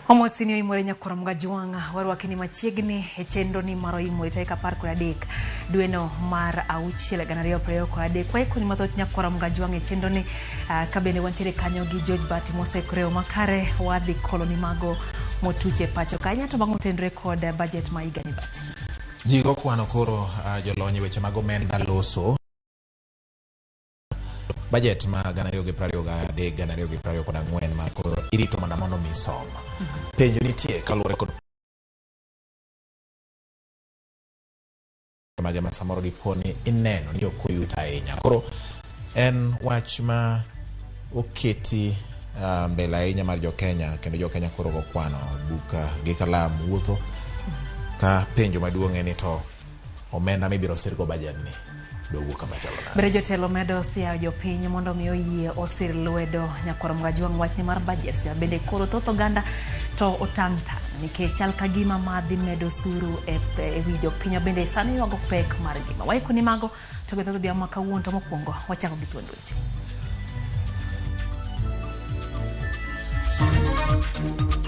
Omosini oimore nyakwar Mgajwang'a warwakini machiegni e chenro ni mar oimore tarik 13 dweno mar auchiel 2023. Waikoni mathoth nyakwar Mgajwang'a e chenro ni ka bende wantiere kanyo gi George Bati moseikore makare wadhi koloni mago motuch e pacho ka ahinya to mago motenore kod budget ma higani Bati. Ji go kwano koro jolony e weche mag omenda loso budget ma 2023 2024 ma koro irito mana mondo mi som. Penjo nitie kaluwore kod mage ma samoro dipo ni ineno ni ok oyut ahinya. Koro en wach ma oketi mbele ahinya mar jo-Kenya kendo jo-Kenya koro go kwano buk gi kalam wuotho ka penjo maduong' en ni to omenda mibiro sirgo budget ni dowuok kama chalo nade. Bende jotelo medo siayo jopiny mondo mi oyie osir lwedo nyakwar Mgajwang' wachni mar budget. Bende koro thoth oganda to otang' tang' nikech chal ka gima ma dhi medo osuru e wi jopiny bende sani ywago pek mar ngima. Waikoni mago to be thoth odhiambo ma kawuono to mokwongo wachako gi thuond weche.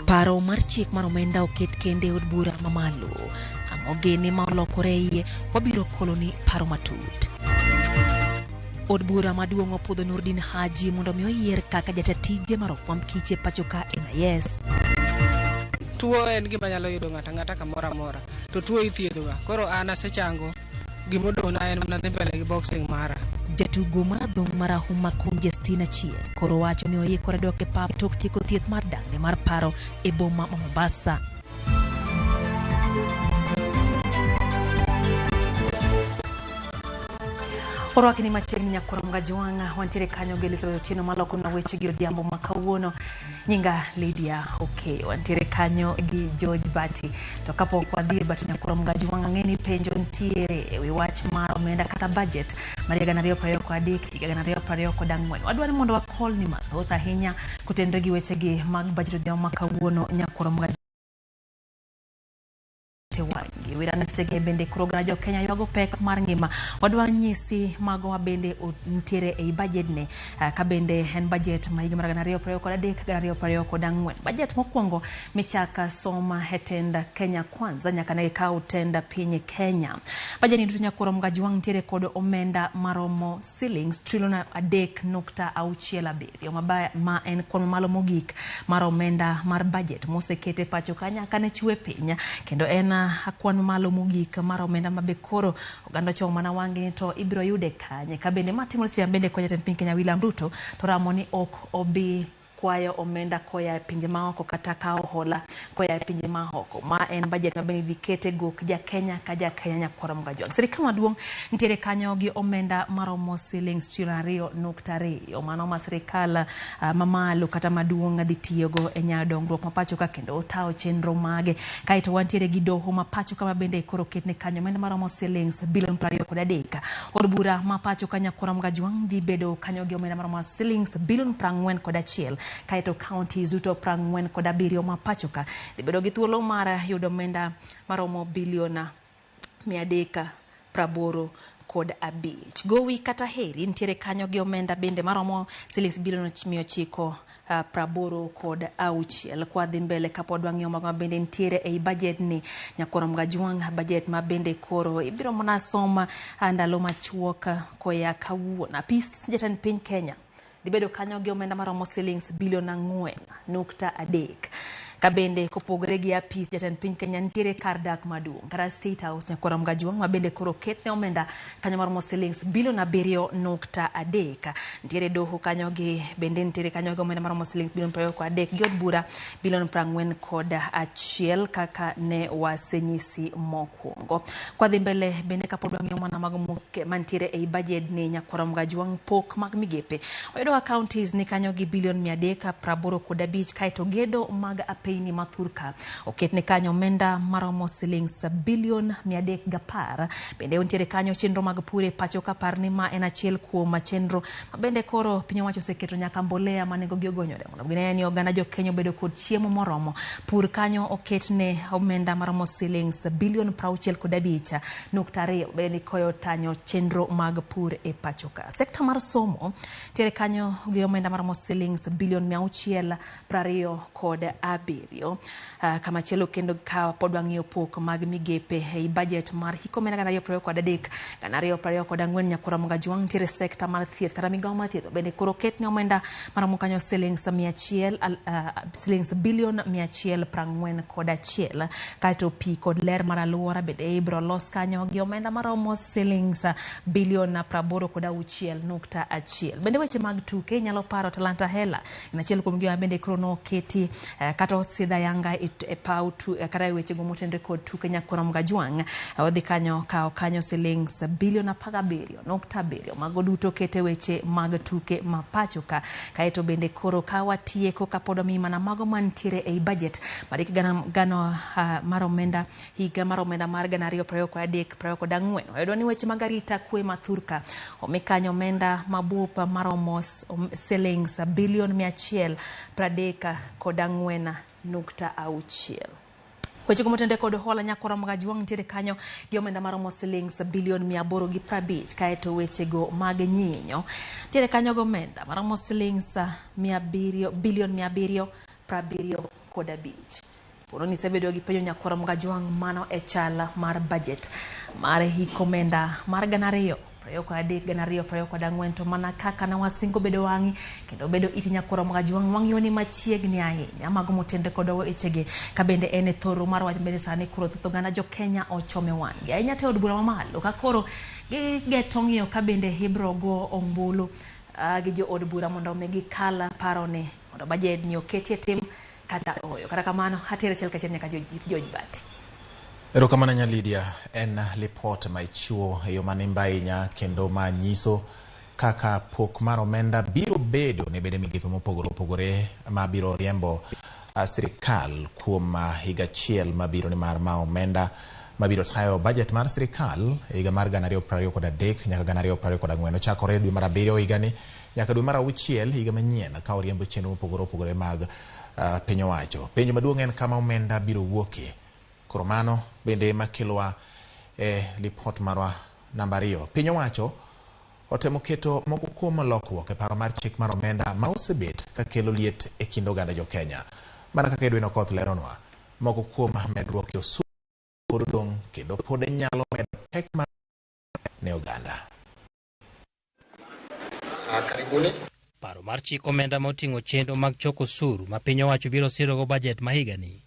Paro mar chik mar omenda oket kende e od bura mamalo. Ang'o gini ma olokore e iye? Wabiro koloni paro matut. Od bura maduong' opuodho Nurdin Haji mondo mi oyier kaka jata tije mar ofwamb kiche pacho ka NIS. Tuo en gima nyalo yudo ng'ato ang'ata kamoro amora, to tuo ithiedhoga. Koro an asechango, gimodong'na en mana dhi mbele gi boxing mara. Jatugo mar adhong' marahuma kuom Justina Achieng' koro wacho ni oikore dok e pap tok tieko thieth mar dang'ne mar paro e boma ma Mombasa. Orwakni machiegni nyakwar Mgajwang'a, wantiere kanyo gi Elizabeth Otieno maloko na weche gi odhiambo ma kawuono. Nyinga Lydia Okeyo, wantiere kanyo gi George Bati. To kapok wadhi e bat nyakwar Mgajwang'a, ng'e ni penjo nitiere e wi wach mar omenda kata budget mar higa 2023 higa 2024. Wadwaro ni mondo wakol ni mathoth ahinya kotenore gi wechegi mag budget odhiambo ma kawuono nyakwar Mgajwang'a. Wangi. Wirane bende koro oganda jo Kenya ywago pek mar ngima. Wadwa nyisi mago ma bende nitiere ei budget ni ka bende en budget ma higa mar 2023 2024. Budget mokwongo michaka soma e tend Kenya Kwanza nyaka ne gikaw tend piny Kenya. Budget ni duto nyakwar Mgajwang' nitiere kod omenda maromo shillings trilion 3.67 ma en kwan mamalo mogik mar omenda mar budget mosekete pacho ka nyaka ne chwe piny kendo en kwan mamalo mogik mar omenda ma be koro oganda chomo mana wang'gi ni to ibiro yude kanye. Ka bende ma timore seche ma bende kod jatend piny Kenya William Ruto to ramo ni ok obi kwayo omenda koya e pinje maoko kata kawo hola koya e pinje maoko. Ma en budget ma bende idhi kete gok ja Kenya ka ja Kenya nyakwar Mgajwang'. Sirikal maduong' nitiere kanyo gi omenda maromo shillings trilion 2.2 mano ma sirikal mamalo kata maduong' dhi tiyogo e nyayo dongruok ma pacho ka kendo otawo chenro mage. Kaeto wantiere gi doho ma pacho ka ma bende koro oketne kanyo omenda maromo shillings bilion 23. Od bura ma pacho ka nyakwar Mgajwang' dhi bedo kanyo gi omenda maromo shillings bilion 41 kaeto counties duto 47 ma pacho ka dhi bedo gi thuolo mar yudo omenda maromo bilion 385. Gowi kata heri nitiere kanyo gi omenda bende maromo shillings bilion 986. Kwa dhi mbele kapod wang'iyo mago ma bende nitiere ei budget ni nyakwar Mgajwang', budget ma bende koro ibiro mana soma ndalo machuok koya kawuono. Apis jatend piny Kenya dhi bedo kanyo gi omenda maromo shillings bilion 4.3. Ka bende kopogore gi apis jatend piny Kenya nitiere kar dak maduong' kata State House nyakwar Mgajwang' ma bende koro ketne omenda kanyo maromo shillings bilion 7.3. Nitiere doho kanyo gi bende nitiere kanyo gi omenda maromo shillings bilion 23 gi od bura bilion 41 kaka ne wasenyisi mokwongo. Kwadhi mbele bende kapod wang'iyo mana mago mantiere ei budget ni nyakwar Mgajwang' pok mag migepe. Wayudo ka counties ni kanyo gi bilion 385 kaeto gedo mag apeyni ma thurka oketne kanyo omenda maromo shillings bilion 310. Bende nitiere kanyo chenro mag pur e pacho ka par ni ma en achiel kuom chenro ma bende koro piny owacho oseketo nyaka mbolea ma nengogi ogonyore mondo gine ni oganda jo Kenya obedo kod chiemo moromo. Pur kanyo oketne omenda maromo shillings bilion 65.2 bende ni koyo tanyo chenro mag pur e pacho ka. Sekta mar somo nitiere kanyo gi omenda maromo shillings bilion 625. 7. Kamachielo kendo ka pod wang'iyo pok mag migepe ei budget mar hik omenda 2023 2024 Nyakora Mgajwang' nitiere sekta mar thieth kata migawo mar thieth bende koro ketne omenda maromo kanyo silings bilion 141. Kaeto pi kod ler mar alwora bende ibiro los kanyo gi omenda maromo silings bilion 86.1. Bende weche mag tuke inyalo paro Talanta Hela en achiel kuom gigo bende koro noketi kata osidha yanga e paw kata e wechego motenore kod tuke Nyakora Mgajwang' odhi kanyo kawo kanyo silings bilion 17.7. Mago duto kete weche mag tuke ma pacho ka. Kaeto bende koro ka watieko kapod omi mana mago mantiere ei budget mar gana mar omenda higa mar omenda mar 2023 24 wayudo ni weche mag arita kwe ma thurka omi kanyo omenda mabup maromo silings bilion 134.6. Weche go motenore kod hola Nyakora Mgajwang' nitiere kanyo gi omenda maromo silings bilion 850. Kaeto wechego mag nyinyo nitiere kanyo gi omenda maromo silings bilion 775. Pono ni isebedo gi penjo Nyakora Mgajwang' mano e chal mar budget mar hik omenda mar 2023 2024 to mana kaka nawasingo bedo wang'i kendo bedo iti Nyakora Mgajwang' wang'iyo ni machiegni ahinya mago motenore kod wechege ka bende en e thoro mar wach bende sani koro thoth oganda jo Kenya ochome wang'gi ahinya te od bura mamalo ka koro gigeto ng'iyo ka bende ibiro go ombulu gi jo od bura mondo omi gikal paroni mondo budget ni oketie tim kata oyo. Kata kamano atere achiel kachiel nyaka George Bati. Erokamano nya Lydia, en lipot ma ichiwo e yo manimba ahinya kendo ma nyiso kaka pok mar omenda biro bedo ne bede migepe mopogore opogore ma biro riembo sirikal kuom higa achiel mabiro nimar ma omenda mabiro tayo budget mar sirikal higa mar 2023 nyaka 2024 ochakore dwe mar 7 higani nyaka dwe mar 6 higa manyien ka oriembo chenro mopogore opogore mag piny owacho. Penjo maduong' en kama omenda biro wuokie. Koro mano bende makelowa e lipot marwa namba 2. Piny owacho otemo keto moko kuom lokruok e paro mar chik mar omenda ma osebet ka kelo liet e kind oganda jo Kenya. Mana kaka Edwin Okoth leronwa, moko kuom medruok e osuru pod odong' kendo pod nyalo medo pek mar ne oganda. Karibuni. Paro mar chik omenda moting'o chenro mag choko osuru ma piny owacho biro sirogo budget ma higani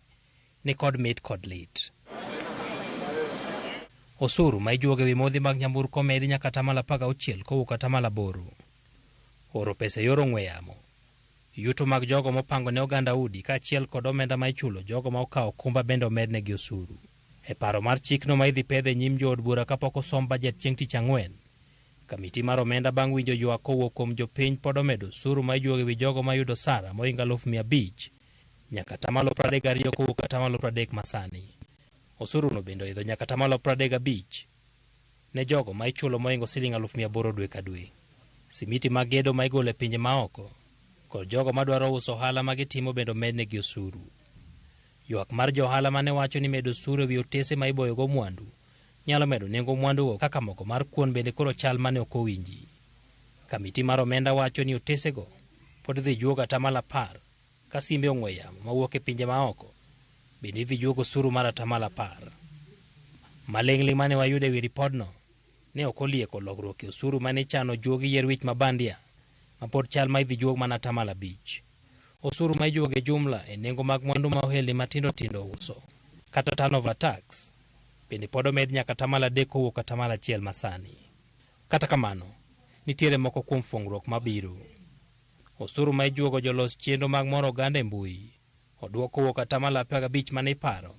ni kod mit kod lit. Osuru ma ijuogo ewi modhi mag nyamburko omedi nyaka 16% kowuok 8%. Oro pesa e yor ong'we yamo. Yuto mag jogo mopango ne oganda udi kaachiel kod omenda ma ichulo jogo ma okawo okumba bende omednegi osuru. E paro mar chikno ma idhi pedhe nyim jood bura kapok osom budget chieng' tich ang'wen, kamiti mar omenda bang' winjo ywak kowuok kuom jopiny pod omedo osuru ma ijuogo ewi jogo mayudo osara mohingo 500,000 nyaka 32% kowuok 30% masani. Osuruno bende oidho nyaka 35% ne jogo ma ichulo mohingo siling 800,000 dwe ka dwe. Simiti mag gedo ma igolo e pinje maoko kod jogo madwaro uso ohala ma gitimo bende omednegi osuru. Ywak mar jo ohala mane wacho ni medo osuru ewi otese ma iboyogo mwandu nyalo medo nengo mwandugo kaka mogo mar kuon bende koro chal mane ok owinji. Kamiti mar omenda wacho ni otesego pod dhi juogo 10% ka simbe ong'we yamo mawuok e pinje maoko bende idhi juog osuru mar 10%. Maling'ling' mane wayudo ewi ripodno ne ok olieko lokruok e osuru mane ichano juogi yier wich ma bandia ma pod chal ma idhi juog mana 5%. Osuru ma ijuogo e jumla e nengo mag mwandu ma ohelni matindo tindo uso kata turnover tax bende pod omed nyaka 3% kowuok 1% masani. Kata kamano, nitiere moko kuom fungruok mabiro. Osuru ma ijuogo jolos chenro mag moro oganda e mbui oduok kowuok 15% mane iparo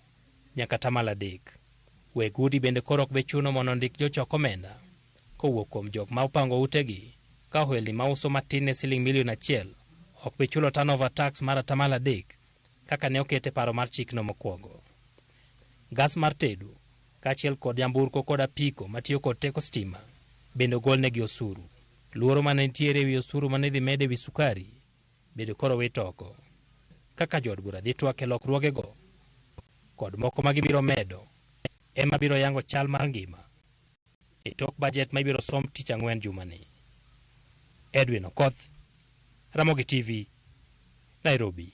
nyaka 3%. Weg udi bende koro ok be chuno mondo ondik jochok omenda kowuok kuom jok ma opango utegi ka ohelni ma uso matin ne siling milion 1 ok be chulo turnover tax mar 3% kaka ne okete paro mar chikno mokwongo. Gas mar tedo kaachiel kod nyamburko kod apiko matiyo kod teko stima bende ogolnegi osuru. Luoro mane nitiere ewi osuru mane idhi med ewi sukari bende koro wit oko. Kaka jood bura dhi twak e lokruogego kod moko ma gibiro medo ema biro yango chal mar ngima e tok budget ma ibiro som tich ang'wen jumani. Edwin Okoth, Ramogi TV, Nairobi.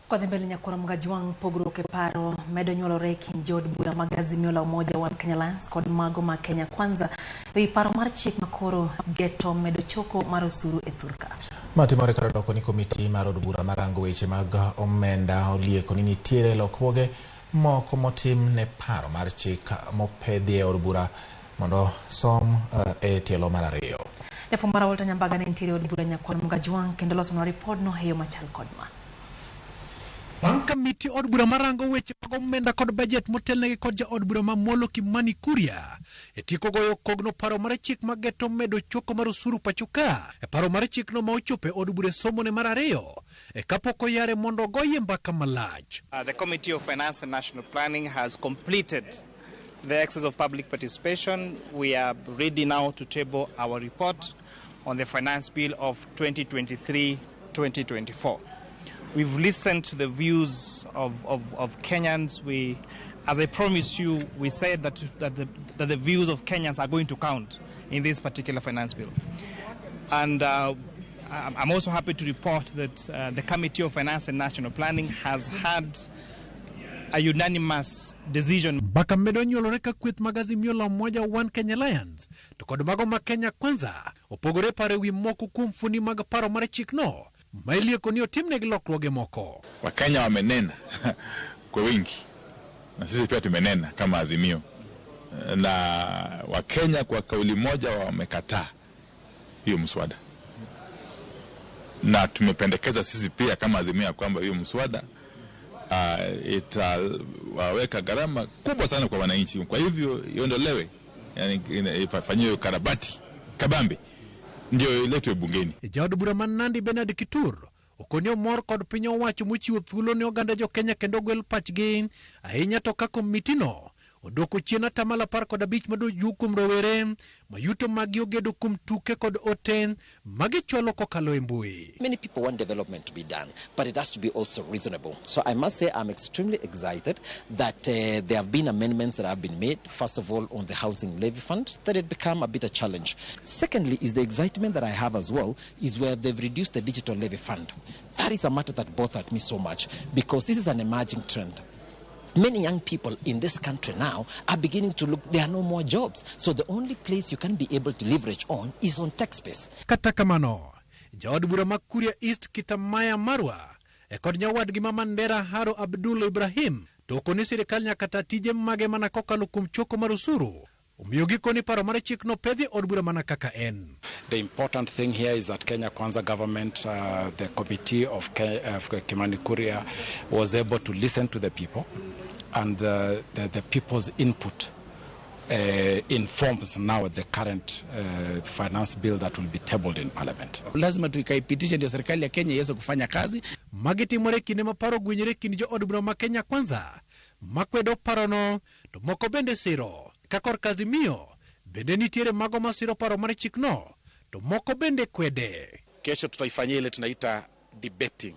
Kodhi mbele nyakwar Mgajwang' pogruok e paro medo nyuolore e kind jood bura mag Azimio la Umoja One Kenya Alliance kod mago mag Kenya Kwanza ewi paro mar chik makoro geto medo choko mar osuru e thurka. Ma timore kar doko ni komiti mar od bura marango weche mag omenda olieko ni nitiere lokruoge moko motim ne paro mar chik mopedhi e od bura mondo som e tielo mar ariyo. Jafwambo mar Walter Nyambaga ne nitiere e od bura nyakwar Mgajwang' kendo losonwa ripodno e yo machal kod ma. Bang' ka miti od bura marango weche mag omenda kod bajet motelnegi kod jaod bura ma Molo Kimani Kuria e tieko goyo kogno paro mar chik ma geto medo choko mar osuru pacho ka e paro mar chikno ma ochopo e od bura e somone mar ariyo e kapok oyare mondo ogoye mbaka malach. The Committee of Finance and National Planning has completed the exercise of public participation. We are ready now to table our report on the Finance Bill of 2023-2024. We've listened to the views of Kenyans. We, as I promised you, we said that the views of Kenyans are going to count in this particular finance bill. And I'm also happy to report that the Committee of Finance and National Planning has had a unanimous decision. Mbaka medo nyuolore ka kweth mag Azimio la Umoja One Kenya Alliance to kod mago ma Kenya Kwanza opogore paro ewi moko kuom fundi mag paro mar chikno ma ilieko ni otimnegi lokruoge moko. Wakenya wamenena kwa wingi na sisi pia tumenena kama Azimio, na Wakenya kwa kauli moja wamekataa hiyo mswada, na tumependekeza sisi pia kama Azimio ya kwamba hiyo mswada itaweka gharama kubwa sana kwa wananchi, kwa hivyo iondolewe, yani ifanyiwe ukarabati kabambe ndio iletwe bungeni. Jaod bura ma Nandi Bernard Kitur okoni omor kod piny owacho mochiwo thuolo ne oganda jo Kenya kendo gwel pachgi ahinya to ka komitino odwoko chien atamalo 15 madoju kuom rowere ma yuto maggi ogedo kuom tuke kod ote magichwalo kokalo e mbui. Many people want development to be done, but it has to be also reasonable. So I must say I'm extremely excited that there have been amendments that have been made. First of all, on the housing levy fund, that it become a bit a challenge. Secondly, is the excitement that I have as well, is where they've reduced the digital levy fund. That is a matter that bothered me so much, because this is an emerging trend. Many young people in this country now are beginning to look, there are no more jobs. So the only place you can be able to leverage on is on tech space. Kata kamano, jaod bura ma Kuria East Kitamaya Marwa e kod nyawadgi ma Mandera Haro Abdul Ibrahim to okoni sirikal nyaka ta tije mage mana kokalo kuom choko mar osuru. Omiyo gikoni paro mar chikno pedhi od bura mana kaka en. The important thing here is that Kenya Kwanza government, the committee of Kimani Kuria was able to listen to the people, and the people's input informs now the current finance bill that will be tabled in parliament. Lazima tuikaipitishe ndio serikali ya Kenya iweze kufanya kazi. Magi timore kinde ma paro gwenyore kind jo od bura ma Kenya Kwanza makwedo parono to moko bende siro. Ka korka Azimio bende nitiere mago masiro paro mar chikno to moko bende kwede. Kesho tutaifanyia ile tunaita debating,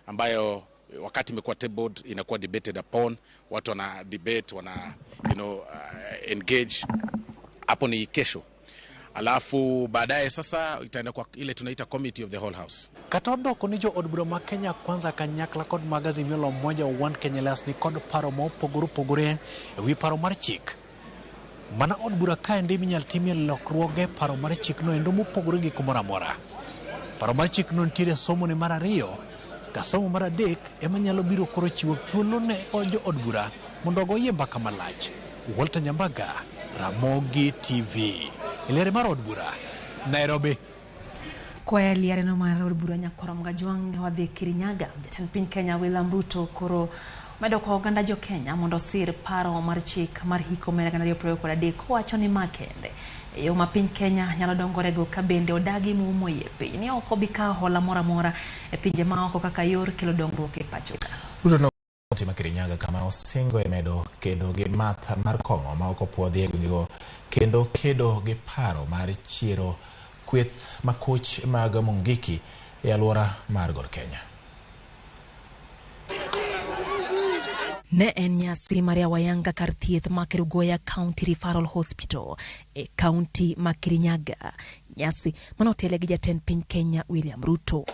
ambayo wakati imekuwa tabled inakuwa debated upon, watu wana debate, wana engage. Hapo ni kesho. Alafu baadaye sasa itaenda kwa ile tunaita committee of the whole house. Kata odoko ni jo od bura ma Kenya Kwanza kanyakla kod mag Azimio la Umoja One Kenya Alliance ni kod paro ma opogore opogore ewi paro mar chik. Mana od bura kaendi minyal timie lokruoge paro mar chikno endo mopogore gi kumoro amora. Paro mar chikno nitiere somo ne mar ariyo ka somo mar adek ema nyalo biro koro chiwo thuolo ne jo od bura mondo ogoye mbaka malach. Walter Nyambaga, Ramogi TV. Eliare mar od bura, Nairobi. Kwa liare no mar od bura nyakwar Mgajwang' wadhi Kirinyaga. Jatend piny Kenya William Ruto koro medo kwa oganda jo Kenya mondo osir paro mar chik mar hik omenda 2023 kowacho ni ma kende e yo ma piny Kenya nyalo dongorego ka bende odagi muomo yie piny ni ok obi kawo hola moro amora e pinje maoko kaka yor kelo dongruok e pacho ka. Ruto no Kirinyaga kama osingo e medo kedo gi math mar kong'o ma ok opuodhi e gwengego kendo kedo gi paro mar chiero kweth makoch mag Mungiki e alwora mar Gol Kenya. Ne en nyasi mar yawo ayanga kar thieth ma Kerugoya County Referral Hospital e kaunti ma Kirinyaga. Nyasi mane otele gi jatend piny Kenya William Ruto.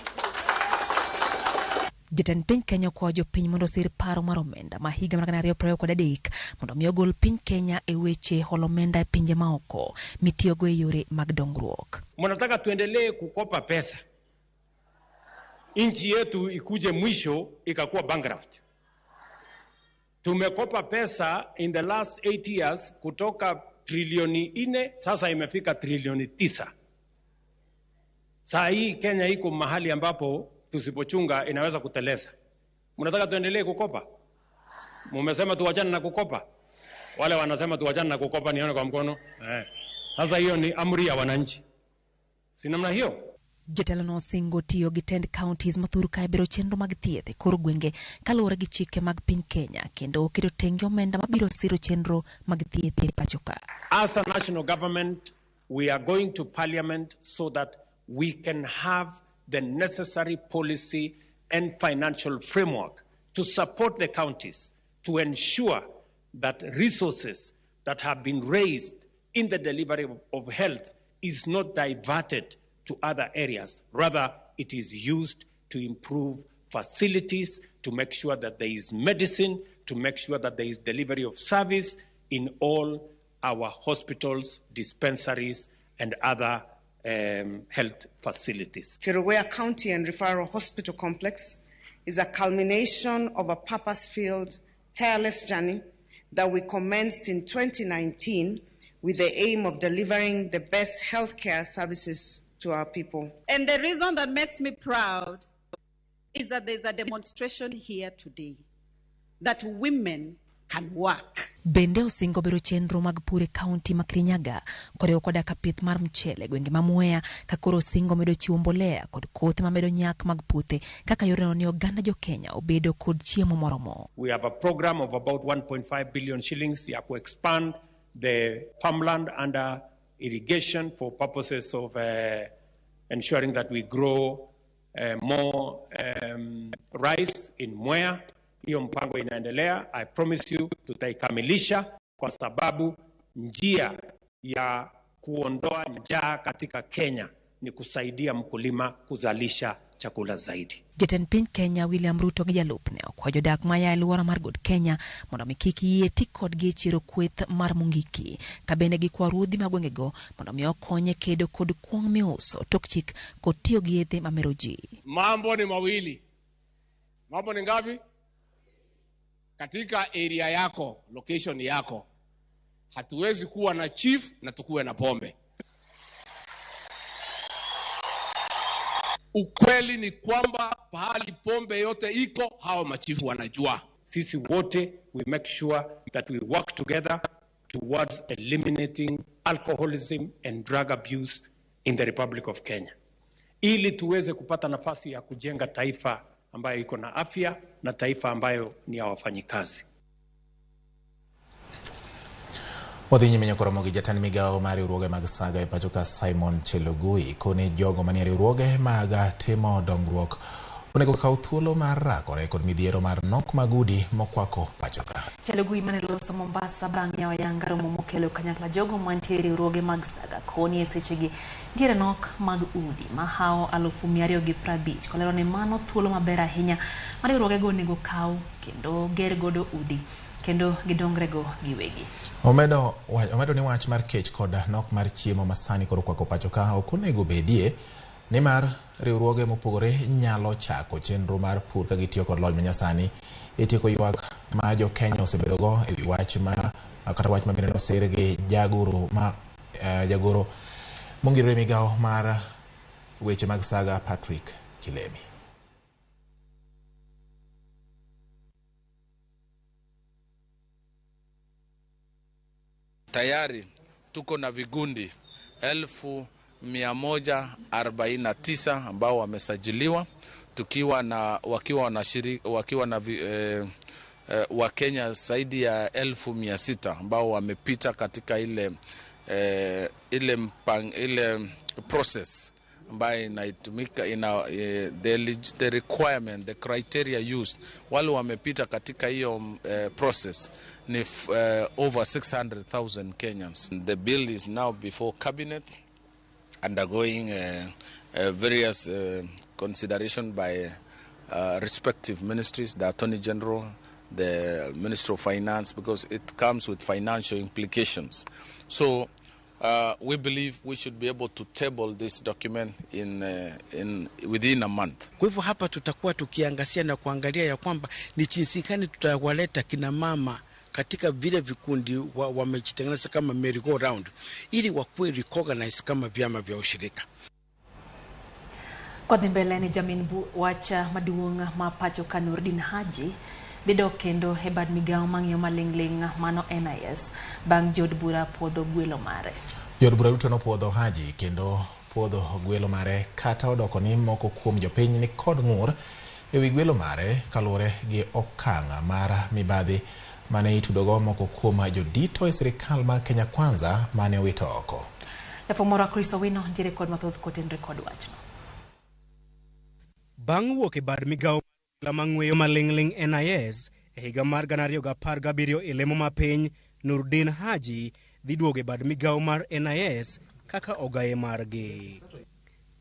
Jatend piny Kenya okwayo jopiny mondo osir paro mar omenda ma higa mar 2023 mondo mi ogol piny Kenya e weche holo omenda e pinje maoko mitiyogo e yore mag dongruok. Mnataka tuendelee kukopa pesa, nchi yetu ikuje mwisho ikakuwa bankrupt. Tumekopa pesa in the last 8 years kutoka trilioni 4 sasa imefika trilioni 9. Saa hii Kenya iko mahali ambapo tusipochunga inaweza kuteleza. Mnataka tuendelee kukopa? Mumesema tuwachane na kukopa? Wale wanasema tuwachane na kukopa, nione kwa mkono. Sasa hiyo ni amri ya wananchi. Si namna hiyo? Jatelo no osingo tiyo gi tend counties mathur ka bero chenro mag thieth e kor gwenge kaluwore gi chike mag piny Kenya kendo oketo tenge omenda mabiro siro chenro mag thieth e pacho ka. As a national government, we are going to parliament so that we can have the necessary policy and financial framework to support the counties to ensure that resources that have been raised in the delivery of health is not diverted to other areas. Rather, it is used to improve facilities, to make sure that there is medicine, to make sure that there is delivery of service in all our hospitals, dispensaries, and other health facilities. Kerugoya County and Referral Hospital Complex is a culmination of a purpose-filled, tireless journey that we commenced in 2019 with the aim of delivering the best healthcare services to our people. And the reason that makes me proud is that there's a demonstration here today that women can work. Bende osingo bero chenro mag pur e kaunti ma Kirinyaga koriwo koda ka pith mar mchele gwenge ma Mwea ka koro osingo medo chiwo mbolea kod kothe mamedo nyak mag puothe kaka yorno ni oganda jo Kenya obedo kod chiemo moromo. We have a program of about 1.5 billion shillings ya ku expand the farmland under irrigation for purposes of ensuring that we grow more rice in Mwea. Hiyo mpango inaendelea. I promise you tutaikamilisha kwa sababu njia ya kuondoa njaa katika Kenya ni kusaidia mkulima kuzalisha chakula zaidi. Jatend piny Kenya William Ruto gi jalupne okwayo jodak maya e alwora mar God Kenya mondo mi kik yie ti kodgi e chiro kweth mar Mungiki ka bende gikwa ruodhi mag gwengego mondo mi okony e kedo kod kuong' miuso tok chik kod tiyo gi yedhe mamero ji. Mambo ni mawili. Mambo ni ngapi? Katika area yako, location yako, hatuwezi kuwa na chief na tukuwe na pombe. Ukweli ni kwamba pahali pombe yote iko, hao machifu wanajua. Sisi wote, we make sure that we work together towards eliminating alcoholism and drug abuse in the Republic of Kenya. Ili tuweze kupata nafasi ya kujenga taifa ambayo iko na afya na taifa ambayo ni ya wafanyikazi. Wadhi nyime nyakoromo gi jatend migawo mar riwruoge mag saga e pacho ka Simon Chelugui koni jogo manie riwruoge mag timo dongruok onego kaw thuolo mar rakore kod midhiero mar nok mag udi mokwako pacho ka. Chelugui mane loso Mombasa bang' yawo ayanga romo mokelo kanyakla jogo mantie e riwruoge mag saga koni e sechegi nitiere nok mag udi mahawo 250,000 kolero ni mano thuolo maber ahinya ma riwruogego onego kaw kendo ger godo udi kendo gidongrego giwegi. Omedo ni wach mar kech kod nok mar chiemo masani koro kwako pacho ka ok onego bedie nimar riwruoge mopogore nyalo chako chenro mar pur ka gitiyo kod lony manyasani e tieko ywak ma jo Kenya osebedogo e wi wach ma kata wach ma bende nosir gi jagoro ma jagoro mongirore migawo mar weche mag saga Patrick Kilemi. Tayari tuko na vigundi 1,149 ambao wamesajiliwa tukiwa na wakiwa na wakiwa na Wakenya zaidi ya 600,000 ambao wamepita katika ile process ambayo inaitumika ina the requirement, the criteria used. Wale wamepita katika hiyo process ni over 600,000 Kenyans. The bill is now before cabinet, undergoing various consideration by respective ministries, the Attorney General, the Minister of Finance, because it comes with financial implications. So we believe we should be able to table this document in within a month. Kwa hivyo hapa tutakuwa tukiangazia na kuangalia ya kwamba ni jinsi gani tutawaleta kina mama katika vile vikundi wamejitengeneza kama merry go round ili wakuwe recognized kama vyama vya ushirika. Kodhi mbele ni jamin wach maduong' ma pacho ka Nurdin Haji dhi dok kendo e bad migawo mang'iyo maling'ling' mano NIS bang' jood bura puodho gwelo mare. Jood bura duto nopuodho Haji kendo puodho gwelo mare kata odoko ni moko kuom jopiny ni kod ng'ur ewi gwelo mare kaluwore gi okang' mar mibadhi mane itudogo moko kuom jodito e sirikal mar Kenya Kwanza mane owito oko. Jafwambo Chris Owino ntiere kod mathoth kotenore kod wachno. Bang' wuok e bad migawo mang'weyo maling'ling' NIS e higa mar 2017 e lemo mapiny, Nurdin Haji dhi duogo e bad migawo mar NIS kaka ogaye margi.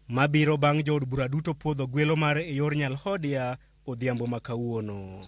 Mabiro bang' jood bura duto puodho gwelo mare e yor nyalhodia odhiambo ma kawuono.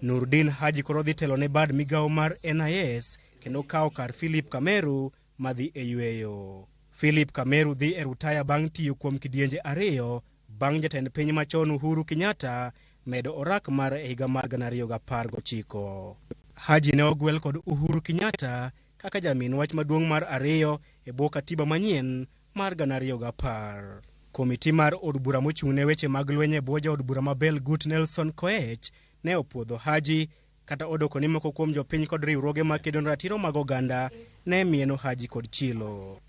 Nurdin Haji koro dhi telo ne bad migawo mar NIS kendo kawo kar Philip Kameru madhi e yweyo. Philip Kameru dhi e rutaya bang' tiyo kuom kidienje ariyo bang' jatend piny machon Uhuru Kenyatta medo orak mare e higa mar 2019. Haji ne ogwel kod Uhuru Kenyatta kaka jamin wach maduong' mar ariyo e bwo katiba manyien mar 2010. Komiti mar od bura mochung' ne weche mag lweny e bwo jaod bura ma Belgut Nelson Koech ne opuodho Haji kata odoko ni moko kuom jopiny kod riwruoge makedo ne ratiro mag oganda ne mieno Haji kod chilo.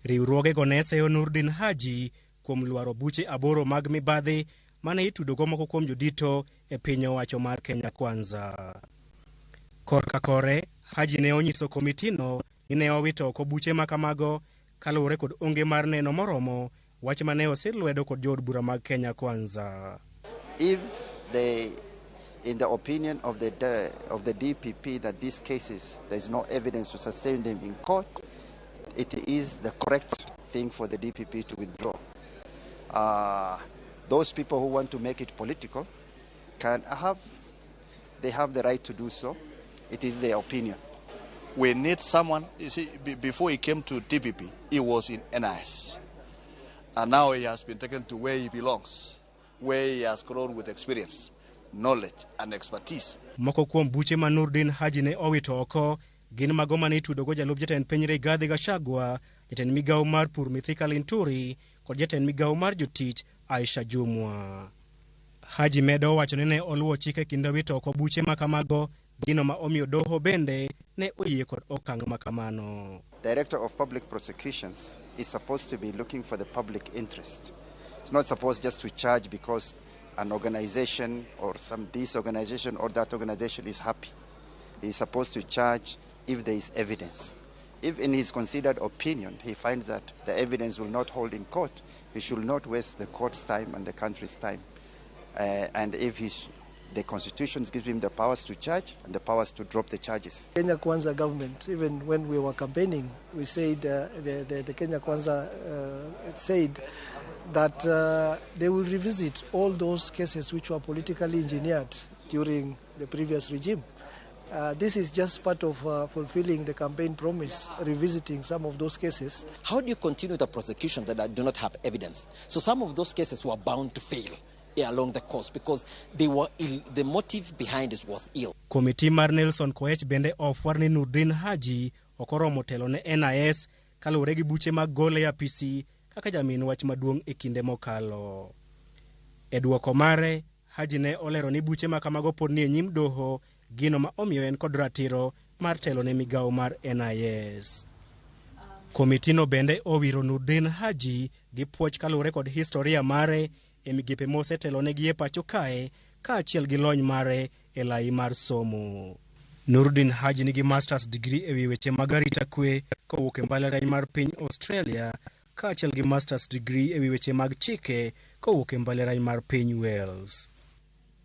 Riwruogego ne seyo Nurdin Haji kuom lwaro buche 8 mag mibadhi mane itudogo moko kuom jodito e piny owacho mar Kenya Kwanza. Korka kore, Haji ne onyiso komitino ni ne owito oko buche makamago kaluwore kod onge mar neno moromo wach mane osir lwedo kod jood bura mag Kenya Kwanza. If they, in the opinion of the DPP, that these cases there is no evidence to sustain them in court, it is the correct thing for the DPP to withdraw. Those people who want to make it political they have the right to do so. It is their opinion. We need someone, you see, before he came to DPP, he was in NIS. And now he has been taken to where he belongs, where he has grown with experience, knowledge, and expertise. Moko kuom buche ma Nurdin Haji ne owito oko gin mago mane itudogo jalup jatend piny Rigathi Gachagua, jatend migawo mar pur Mithika Linturi kod jatend migawo mar jotich Aisha Jumwa. Haji medo wacho ni ne oluwo chike kinde wito oko buche makamago, gino ma omiyo doho bende ne oyie kod okang' makamano. Director of Public Prosecutions is supposed to be looking for the public interest. It's not supposed just to charge because an organization or some this organization or that organization is happy. He is supposed to charge if there is evidence. If in his considered opinion he finds that the evidence will not hold in court, he should not waste the court's time and the country's time. And if the Constitution gives him the powers to charge and the powers to drop the charges. Kenya Kwanza government, even when we were campaigning, we said the Kenya Kwanza said that they will revisit all those cases which were politically engineered during the previous regime. This is just part of fulfilling the campaign promise, revisiting some of those cases. How do you continue the prosecution that do not have evidence? So some of those cases were bound to fail along the course because they were ill, the motive behind it was ill. Komiti mar Nelson Koech bende ofwar ni Nurdin Haji ok oromo telo ne NIS kaluwore gi buche mag gole e apisi kaka jamin wach maduong' e kinde mokalo. E duoko mare, Haji ne olero ni buche makamago pod ni e nyim doho, gino ma omiyo en kod ratiro mar telo ne migawo mar NIS. Komitino bende owiro Nurdin Haji gi puoch kaluwore kod historia mare e migepe mosetelonegi e pacho kae kaachiel gi lony mare e lai mar somo. Nurdin Haji nigi masters degree ewi weche mag arita kwe kowuok e mbalariany mar piny Australia kaachiel gi masters degree ewi weche mag chike kowuok e mbalariany mar piny Wales.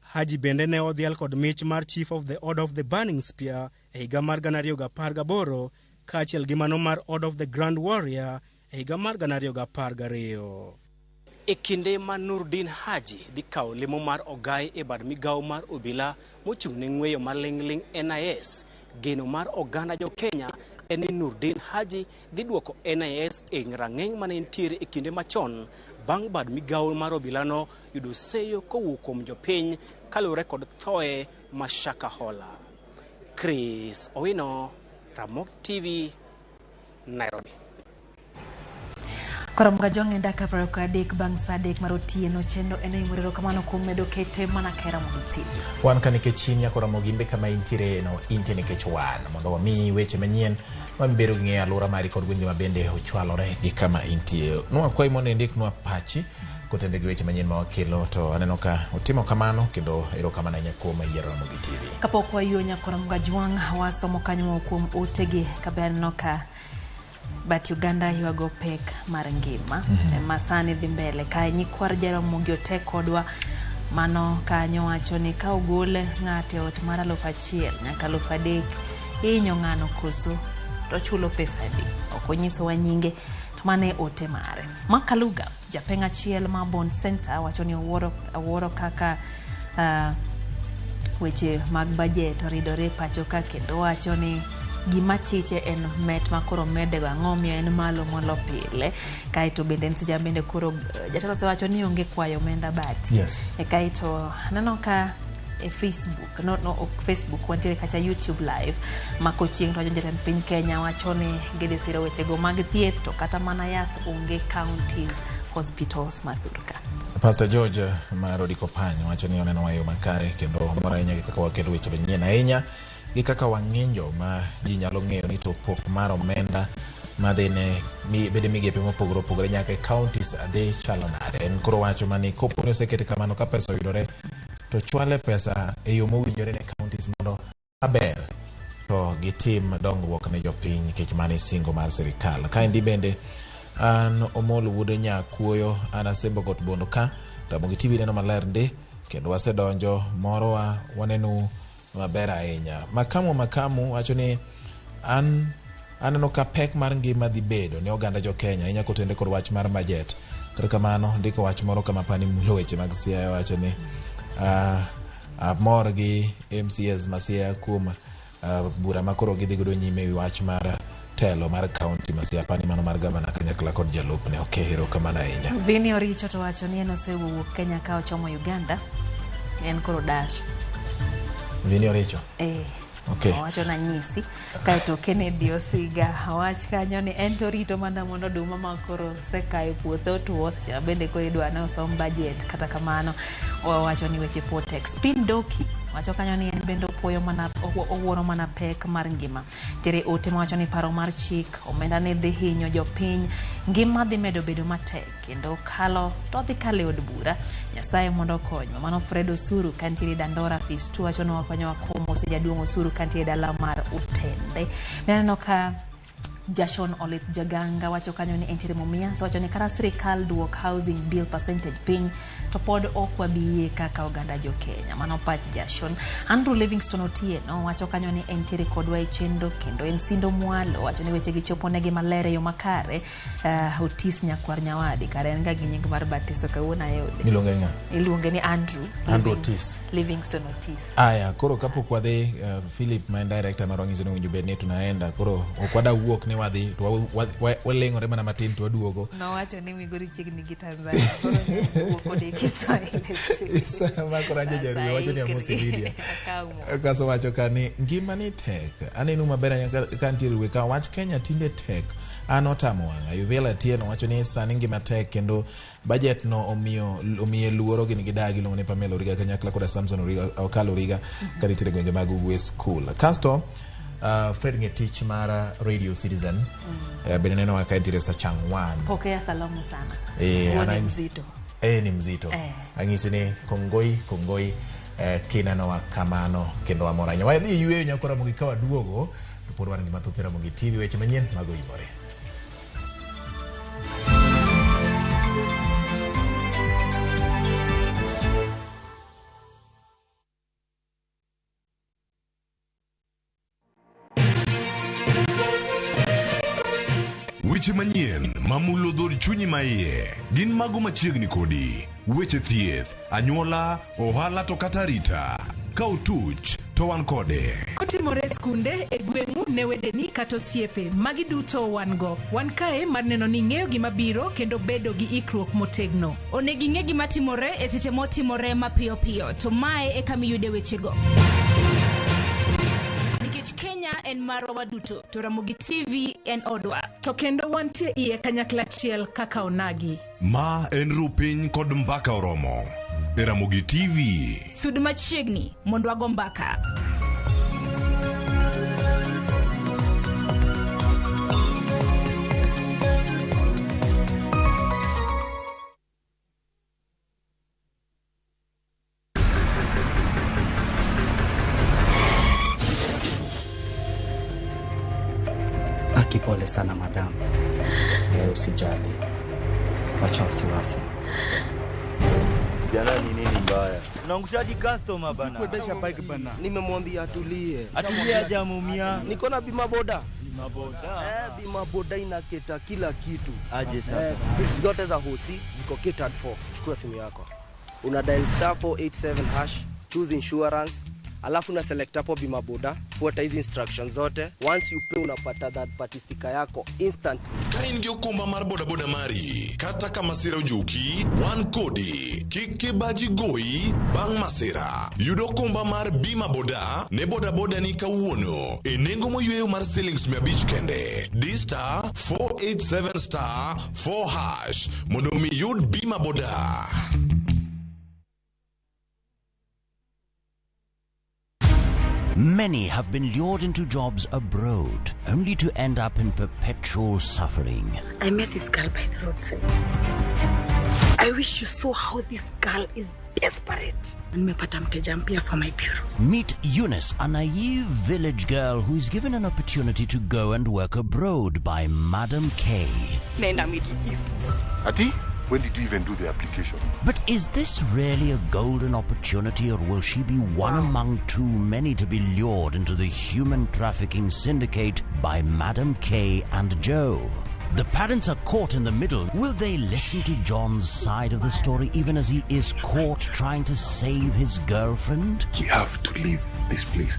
Haji bende ne odhial kod mich mar Chief of the Order of the Burning Spear e higa mar 2018 kaachiel gi mano mar Order of the Grand Warrior e higa mar 2012. E kinde ma Nurdin Haji dhi kawo lemo mar ogai e bad migawo mar obila mochung' ne ng'weyo maling'ling' NIS, geno mar oganda jo Kenya en ni Nurdin Haji dhi duoko NIS e rang'iny mane nitiere e kinde machon bang' bad migawo mar obilano yudo seyo kowuok kuom jopiny kaluwore kod thoe ma Shakahola. Chris Owino, Ramogi TV, Nairobi. Koro Mgajwang' en dakika 23 bang' sa 3 mar otieno chenro en ei erokamano kuom medo kete mana ka Ramogi TV. Wan ka nikech in nyako Ramogi imbe kama intiere no intie nikech wan mondo wamiyi weche manyien mamibedo gi ng'eyo alwora mari kod gwenge ma bende ochwalore gi kama intie. Nwakwayi mondo indiknwa pachi kotenore gi weche manyien ma wakelo to aneno ka otimo kamano kendo erokamano ahinya kuom yiero Ramogi TV. Kapok wayuo nyako Mgajwang' wasomo kanyo kuom otegi kabe aneno ka but Uganda ywago pek mar ngima ma sani dhi mbele kae nyikwar Jaramogi otek kodwa mano kanyo wacho ni ka ogol ng'ato e ot mar 1000 nyaka 3000 ihinyo ng'ano koso to chulo pesa adi ok onyisowa nyinge to mano e ote mare. Makaluga japeng' achiel ma Bond Center wacho ni owuoro kaka weche mag budget oridore pacho ka kendo wacho ni gima chiche en met ma koro medego ang'o miyo en malo molo pile kaeto bende en seche bende koro jatelo osewacho ni onge kwayo omenda bati. Yes. E kaeto aneno ka e Facebook no ok Facebook wantiere kacha YouTube live mako chieng' to jatend piny Kenya wacho ni gidhi siro wechego mag thieth to kata mana yath onge counties hospitals ma thurka. Pastor George mar Odiko Pany wacho ni oneno wa e yo makare kendo mor ahinya gi kaka wakelo weche manyien ahinya gi kaka wang'injo ma ji nyalo ng'eyo ni to pok mar omenda madhi ne bede migepe mopogore opogore nyaka e counties dhi chalo nade. En koro wacho mani kopo ni osekete kamano ka pesa oyudore to chwale pesa e yo mowinjore ne counties mondo maber to gitim dongruok ne jopiny nikech mano e singo mar sirikal. Kaendi bende an Omolo wuod Nyakuoyo an asembo got Bondo ka Ramogi TV neno maler ndi kendo wasedonjo morowa waneno maber ahinya. Makamu wacho ni an aneno ka pek mar ngima dhi bedo ne oganda jo Kenya ahinya kotenore kod wach mar budget. Kata kamano ndiko wach moro kama pani mulo weche mag Siaya wacho ni amor gi MCS ma Siaya kuom bura ma koro gidhi godo nyime e wach mar telo mar county ma Siaya pani mano mar gavana kanyakla kod jalupne. Okay, erokamano ahinya. Vini Oricho to wacho ni en osewuok Kenya ka ochomo Uganda en koro dar. Vini Oricho? Okay. Owacho na nyisi kaeto Kennedy Osiga wach kanyo ni en to rito mana mondo oduma ma koro osekayo puothe otuo seche ma bende koro idwa ne osom budget kata kamano owacho ni weche pod tek. Spin Doki wacho kanyo ni en bende opuoyo mana owuoro mana pek mar ngima. Nitiere ote mawacho ni paro mar chik omenda ne dhi hinyo jopiny ngima dhi medo bedo matek kendo kalo to dhi kalo e od bura Nyasaye mondo okonywa. Mano Fred Osuru kantiere Dandora Phase 2 wacho ni wakonyowa komo se jaduong' Osuru kantiere dala mar Utende. Aneno ka Jashon Olith Jaganga wacho kanyo ni entiere Mumias wacho ni kata sirikal duok housing bill percentage piny to pod ok wabi yie kaka oganda jo Kenya. Mano pach Jashon. Andrew Livingstone Otieno wacho kanyo ni entiere kodwa e chenro kendo en Sindo Mwalo wacho ni weche gi chopo negi maler e yo makare. Otis Nyakwar Nyawadi kare en ga gi nying mar batiso kawuono ayude. Iluonge ng'a? Iluonge ni Andrew. Andrew Otis. Livingstone Otis. Aya, koro kapok wadhi Philip ma en director marwa nyiso ni owinjo bed ni tunaenda koro ok wada wuok ni wadhi to waleng'ore mana matin to waduogo. Nowacho ni Migori chiegni gi Tanzania koro wuok kode Kiswahili. Sama koro Anja Jaruo wacho ni amosi Lydia. Kaso wacho ka ni ngima ni tek. Aneno maber ahinya ka nitiere we ka wach Kenya tinde tek. An otamo wang'a. Yuvela Atieno wacho ni sani ngima tek kendo budget no omiye luoro gin gi dagi iluongo ni Pamela Origa kanyakla koda Samson Origa Okalo Origa ka nitiere gwenge mag Ugwe School. Kasto Fred Ngetich mar Radio Citizen bende neno ka nitiere Sachangwan. Pokea salamu sana. Huo ni mzito. Ni mzito. Ang'isi ni kongoi kineno wa kamano kendo wamor ahinya. Wadhi yweyo nyako Ramogi ka waduogo to pod wan gi mathoth e Ramogi TV weche manyien mago imore. Weche manyien mamulo dhod chunyi maiye gin mago machiegni kodi. Weche thieth, anyuola, ohala to kata arita. Ka otuch to wan kode. Kotimore e skunde, e gweng'u, ne wedeni kata osiepe, magi duto wan go. Wan kae mar neno ni ing'eyo gima biro kendo bedo gi ikruok motegno. Onego ing'e gima timore e seche motimore mapiyo piyo, to mae e kama iyude wechego. Nikech Kenya en marwa waduto, to Ramogi TV en odwa. To kendo wantie iye kanyakla achiel kaka onagi. Ma en Rupiny kod Mbaka Oromo e Ramogi TV. Sud machiegni mondo wago mbaka. Aki, pole sana madam. Usijali, wacha wasiwasi. Jana ni nini mbaya? Unaangushaji customer bana. Kuendesha bike bana. Nimemwambia atulie. Atulie hajamuumia. Niko na bima boda. Bima boda. Bima boda inaketa kila kitu. Aje sasa. Bills zote za hosi ziko catered for. Chukua simu yako. Una dial star 487 hash, choose insurance, alafu una select hapo bima boda, fuata hizi instructions zote. Once you pay unapata third party sticker yako instant. Ka in gi okumba mar bodaboda mari, kata ka masira ojuki, wan kodi. Kik kibaji goyi bang' masira. Yud okumba mar bima boda ne bodaboda ni kawuono e nengo moyweyo mar silings 500 kende. Di star 487 star 4 hash mondo mi yud bima boda. Many have been lured into jobs abroad, only to end up in perpetual suffering. I met this girl by the roadside. I wish you saw how this girl is desperate. Nimepata mteja mpya for my bureau. Meet Eunice, a naive village girl who is given an opportunity to go and work abroad by Madam K. Naenda Middle East. Ati, when did you even do the application? But is this really a golden opportunity, or will she be one among too many to be lured into the human trafficking syndicate by Madam K and Joe? The parents are caught in the middle. Will they listen to John's side of the story even as he is caught trying to save his girlfriend? We have to leave this place.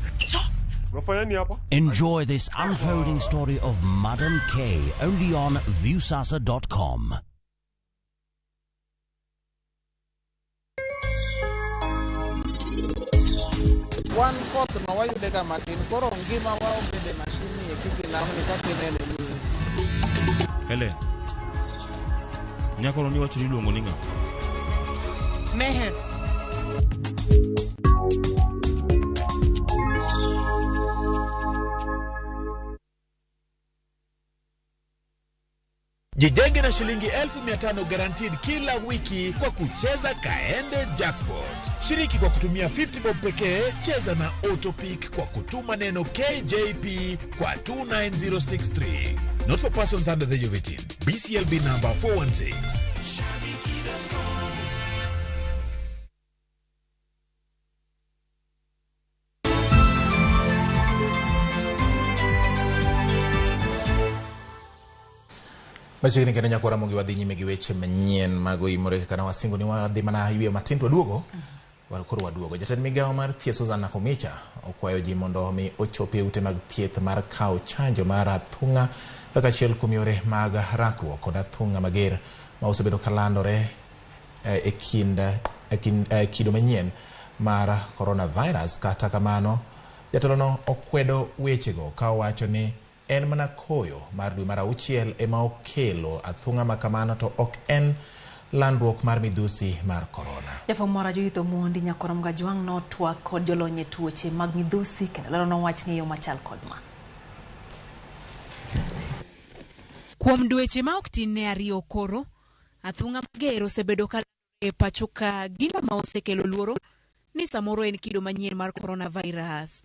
Enjoy this unfolding story of Madam K only on Viusasa.com. Wan koth ma wayude ga matin koro ngima wa obede mashin ni eki gi namni kaka inene ni. Helen, nyakono ni wacho ni iluongo ni ng'a? Meher. Jijenge na shilingi 1500 guaranteed kila wiki kwa kucheza Kaende Jackpot. Shiriki kwa kutumia 50 bob pekee, cheza na Autopick kwa kutuma neno KJP kwa 29063. Not for persons under the age of 18. BCLB number 416. Machiegni kendo nyako Ramogi wadhi nyime gi weche manyien mag oimore kaka nawasingo ni wadhi mana yweyo matin to waduogo. Koro waduogo. Jatend migawo mar thieth Susan Nakhumicha okwayo ji mondo mi ochopi e ute mag thieth mar kawo chanjo mar athung'a kaka achiel kuom yore mag rakruok kod athung'a mager ma osebedo kalandore e kind kido manyien mar coronavirus. Kata kamano, jatelono okwedo wechego ka owacho ni en mana koyo mar dwe mar auchiel ema okelo athung'a ma kamano to ok en landruok mar midhusi mar korona. Jafwambo marwa Judith Omondi Nyakoro Mgajwang' notwak kod jolony e tuoche mag midhusi kendo lero wach ni e yo machal kod ma. Kuom dweche ma ok tin ne ariyo koro, athung'a mager osebedo ka e pacho ka gino ma osekelo luoro ni samoro en kido manyien mar coronavirus.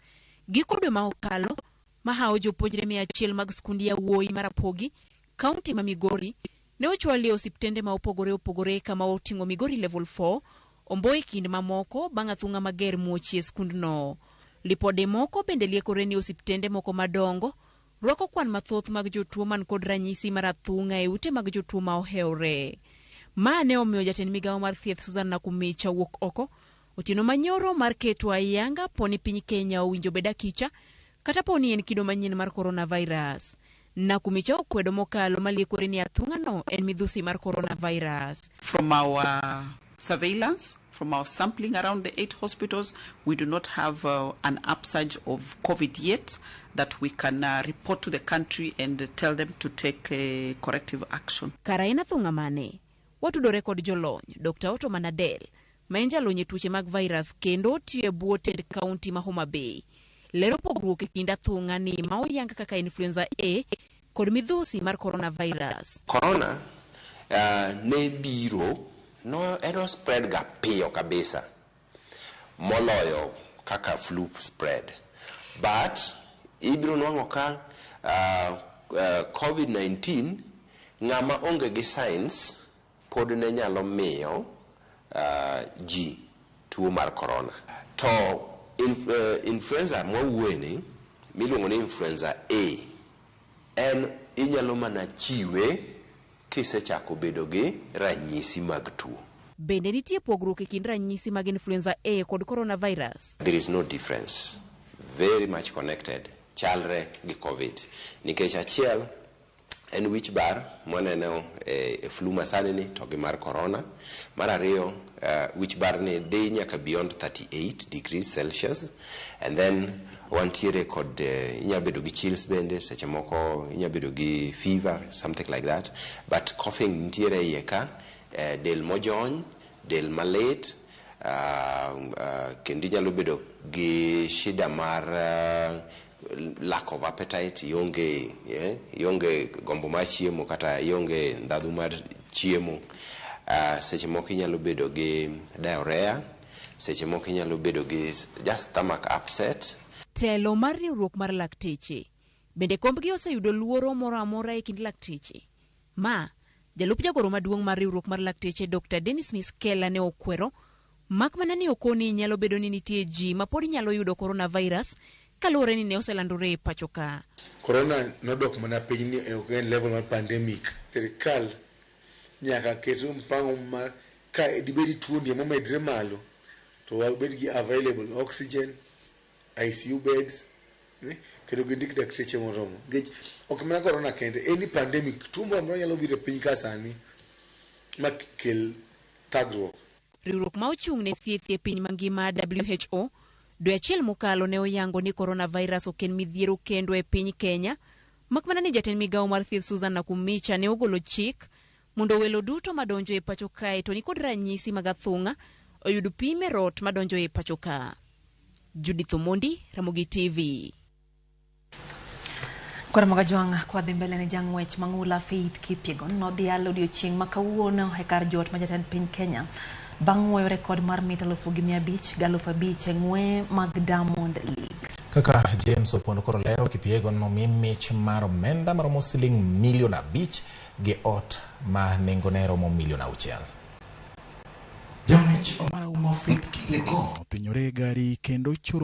Giko dwe ma okalo, mahawo jopuonjre 100 mag skund yawuoyi mar Rapogi, kaunti ma Migori, ne ochwali e osiptende ma opogore opogore kama oting'o Migori Level 4, Omboi kind mamoko bang' athung'a mager muochi e skundno. Lipode moko bende liekore ni osiptende moko madongo rwako kwan mathoth mag jotuo man kod ranyisi mar athung'a e ute mag jotuo ma ohewore. Ma ne omiyo jatend migawo mar thieth Susan Nakhumicha wuok oko otieno manyoro mar keto ayanga poni piny Kenya owinjo bed akicha kata poni en kido manyien mar coronavirus. Nakhumicha okwedo mokalo maliekore ni athung'ano en midhusi mar coronavirus. From our surveillance, from our sampling around the 8 hospitals, we do not have an upsurge of COVID yet that we can report to the country and tell them to take corrective action. Kara en athung'a mane? Watudore kod jolony, Dr. Otto Manadel, ma en jalony e tuoche mag virus kendo otiyo e bwo tend kaunti ma Homa Bay. Lero pogruok e kind athung'a ni ma oyang kaka influenza A kod midhusi mar coronavirus. Corona ne biro no eno spread ga piyo kabisa moloyo kaka flu spread, but ibiro nwang'o ka COVID-19 ng'ama onge gi signs pod ne nyalo miyo ji tuo mar corona. To influenza mwawuoye ni miluongo ni influenza A en inyalo mana chiwe kisechako bedo gi ranyisi mag tuo. Bende nitie pogruok e kind ranyisi mag influenza A kod coronavirus? There is no difference. Very much connected. Chalre gi COVID. Nikech achiel en wich bar mwaneno e flu masani ni to gi mar corona. Mar ariyo, wich bar ni dhi nyaka beyond 38 degrees Celsius. And then wantiere kod inya bedo gi chills bende, seche moko inya bedo gi fever, something like that. But coughing nitiere iye ka, del mojony, del malit, kendo inyalo bedo gi shida mar lack of appetite, ionge gombo mar chiemo kata ionge ndhadhu mar chiemo. Seche moko inyalo bedo gi diarrhea, seche moko inyalo bedo gi just stomach upset. Telo mar riwruok mar lakteche bende kombgi oseyudo luoro moro amora e kind lakteche. Ma jalup jagoro maduong' mar riwruok mar lakteche Dr. Dennis Miskela ne okwero mak mana ni okoni nyalo bedo ni nitie ji ma pod nyalo yudo coronavirus kaluwore ni ne oselandore e pacho ka. Corona nodok mana piny ni ok en level mar pandemic. Sirikal nyaka ket mpango mar ka dibed tuo ni momedre malo to wabed gi available oxygen, ICU beds, kendo gindik dakteche moromo. Nikech ok mana corona kende, any pandemic, tuo moro amora nyalo biro e piny ka sani ma kel thagruok. Riwruok ma ochung' ne thieth e piny mangima WHO dwe achiel mokalo ne oyango ni coronavirus ok en midhiero kendo e piny Kenya, mak mana ni jatend migawo mar thieth Susan Nakhumicha ne ogolo chik mondo welo duto madonjo e pacho kae to nikod ranyisi mag athung'a oyud pim e rot madonjo e pacho ka. Judith Omondi, Ramogi TV. Koro Magajwang' kwa dhi mbele ne jang'wech mang'ula Faith Kipyegon nodhial odiochieng' ma kawuono e kar jot ma jatend piny Kenya bang' ng'weyo rekod mar mita 5,500 gi 5,000 e ng'weye mag Diamond League. Kaka James Opondo koro lero, Kipyegon nomi mich mar omenda maromo siling milion 5 gi ot ma nengone romo milion 6. Jang'wech marahuma Faith Kipyegon othinyore e gari kendo choro